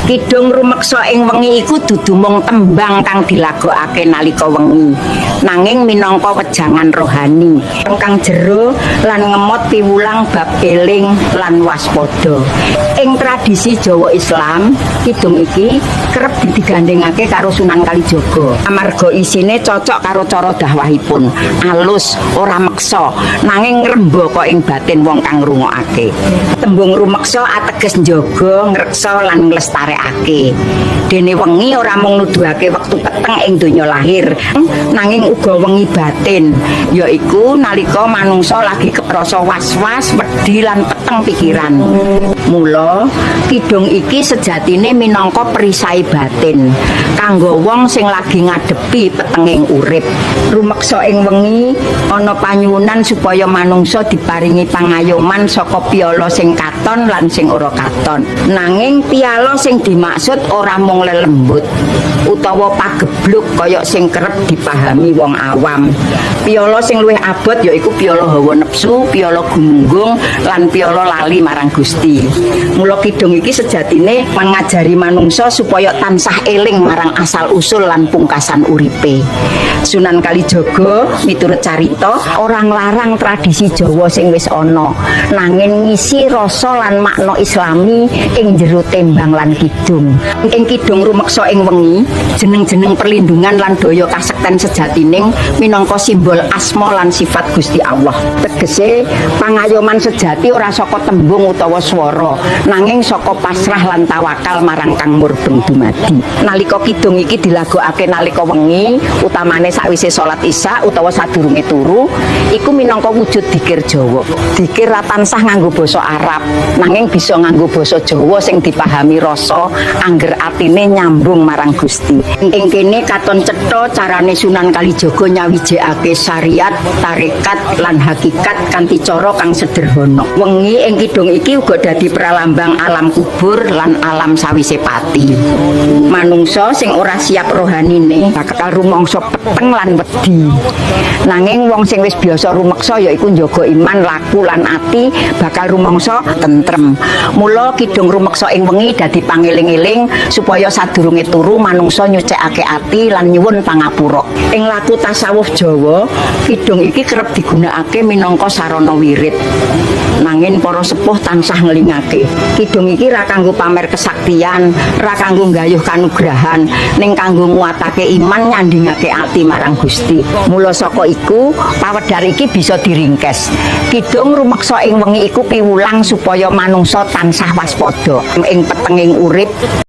Kidung Rumeksa ing Wengi iku dudu mung tembang kang dilagokake nalika wengi, nanging minangka wejangan rohani kang jero lan ngemot piwulang bab eling lan waspada. Ing tradisi Jawa Islam, kidung iki kerep digandhengake karo Sunan Kalijaga. Amarga isine cocok karo cara dakwahipun, alus, ora meksa, nanging ngrembaka ing batin wong kang ngrungokake. Tembung rumeksa ateges njaga, ngreksa lan nglestarekake. Dene wengi ora mung nuduhake wektu peteng ing donya lahir, nanging uga wengi batin, yaiku nalika manungsa lagi keprasa was-was, wedi lan peteng pikiran. Mula kidung iki sejatine minangka perisai batin kanggo wong sing lagi ngadepi petenging urip. Rumeksa ing wengi ana panyuwunan supaya manungsa diparingi pangayoman saka piala sing katon lan sing ora katon. Nanging piala sing dimaksud ora mung lelembut utawa pagebluk kaya sing kerep dipahami wong awam. Piala sing luwih abot yaiku piala hawa nepsu, piala gumunggung lan piala lali marang Gusti. Mula kidung iki sejatine mengajari manungsa supaya tansah eling marang asal usul lan pungkasan uripe. Sunan Kalijaga miturut carita ora nglarang tradisi Jawa sing wis ana, nanging ngisi rasa lan makna Islami ing jero tembang lan kidung. Ing kidung Rumeksa ing Wengi, jeneng-jeneng perlindungan lan daya kasekten sejatining minangka simbol asma lan sifat Gusti Allah. Tegese, pangayoman sejati ora saka tembung utawa swara, nanging saka pasrah lan tawakal marang Kang Murbeng Dumadi. Nalika kidung iki dilagokake nalika wengi, utamane sakwise salat Isya utawa sadurunge turu, iku minangka wujud dikir Jawa. Dikir ra tansah nganggo basa Arab, nanging bisa nganggo basa Jawa sing dipahami rasa angger atine nyambung marang Gusti. Ing kene katon cetha carane Sunan Kalijaga nyawijekake syariat, tarekat lan hakikat kanthi cara kang sederhana. Wengi ing kidung iki uga dadi pralambang alam kubur lan alam sawise pati. Manungsa sing ora siap rohanine bakal rumangsa peteng lan wedi. Nanging wong sing wis biasa rumeksa, yaiku njaga iman, laku lan ati, bakal rumangsa tentrem. Mula kidung Rumeksa ing Wengi dadi pangeling-eling supaya sadurunge turu manungsa nyucekake ati lan nyuwun pangapura. Ing laku tasawuf Jawa, kidung iki kerep digunakake minangka sarana wirid. Nanging para sepuh tansah ngelingake, kidung iki ra kanggo pamer kesaktian, ra kanggo nggayuh kanugrahan, ning kanggo nguatake iman, nyandingake ati marang Gusti. Mula saka iku, pawedhar iki bisa diringkes. Kidung Rumeksa ing Wengi iku piwulang supaya manungsa tansah waspada ing petenging urip.